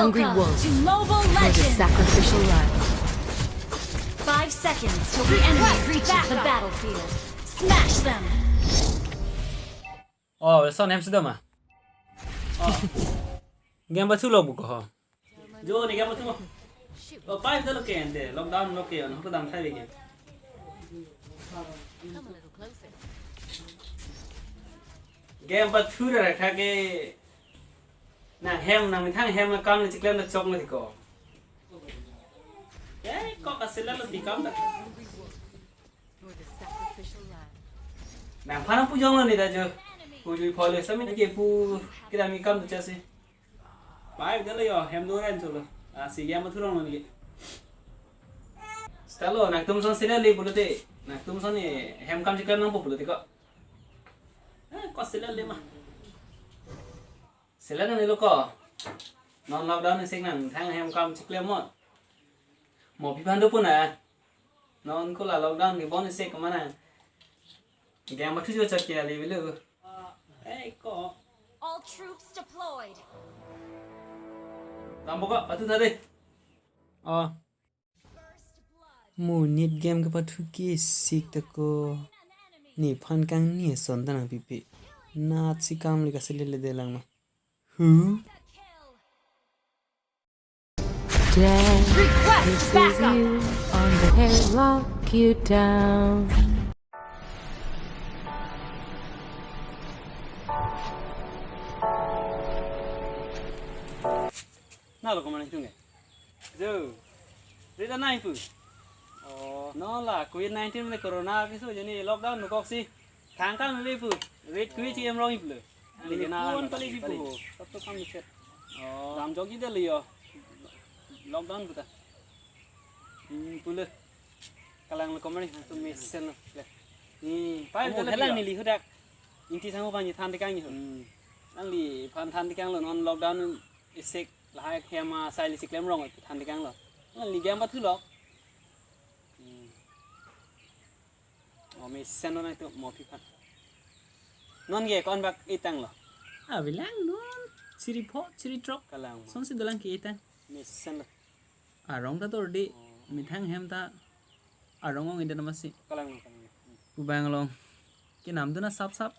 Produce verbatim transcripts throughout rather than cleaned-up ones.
Hungry Welcome wolf to Mobile for the Legends! Sacrificial rite. Five seconds till the enemy reaches the battlefield. Smash them! Oh, son hem sudah mah. Oh. Game bathu lo buko ho. Jo ne game bathu mo. Oh, five dalo ke ante lockdown lo ke on ko dam thai ke. Game bathu ra kha ke. Nang hem, nang methang hem akam le chiklem le chok mati ko. Eh, ko ka sila lo tikam ta. Nangphan pujong lo ne ta jo. Pujui phole sami ke pu kedam ikam ta chasi. Pai dalo yo, hem do ren cholo. Ah, si game bathu rong lo ne. Stalo, nangtum son sila le pulote. Nangtum son ne hem kam chiklem nangpo pulote ko. Eh, ko sila le ma. Sila nangne lo ko. Non lockdown isi nangthang hem kam chiklem mo. Mo pi phan do puna. Non ko la lockdown kebon isi kemana. Game bathu jo chak ya le belo. Eh, ko. All troops deployed. Tambo ko, bathu tha de. Oh. Monit game kepathu ke sik ta ko. Nephan kangni ason ta nangpipe. Nat si kam le kaselele de lang ma. Hu? Death Request misses backup! You on the head, lock you down. Na lo kemana itu nge? Jo. Rita nai pu. Oh, no la covid nineteen le corona kisu jeni lockdown mukok si. Thang kam le pu. Rit kui chi em rong ip le. Ni kena pun kali si pu. Sab to kam chet. Oh. Ram jok ji de le yo. Lockdown puta. Hmm, pu le. Kalang le komari tu mesen le. Ni pai de le. Kalang ni lihudak. Inti sangu panji than tikang ni. Hmm. Nangli phan than tikang lo non lockdown isik lahai khema sai le chiklem rong than tikang lo. Nangli game bathu lo. Hmm. Oh, mesen lo nang tu mo pi phan. Non ge kon bak itang lo. Ah, bilang non. Siri pho, siri trok. Kalang. Son si dolang ke itang. Mesen lo. Arong ta tor di. Oh. Methang hem ta. Arong ong ida namasi. Kalang lo, kalang lo. Hmm. Ubang long. Kenam tu na sap sap.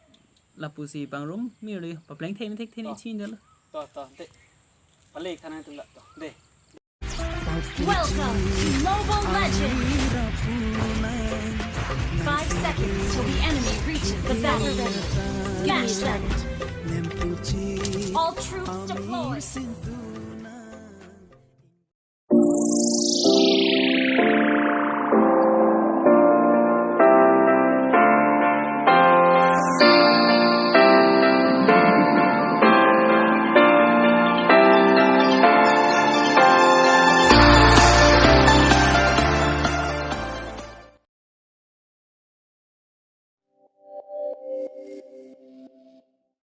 Lapu si pangrum. Mir di. Papleng thei ni thek thei ni chin dal. To, to, de. Palik thanang tu la. To, de. Welcome to Mobile Legends! Five seconds till the enemy reaches the battle. Smash them! All troops deployed!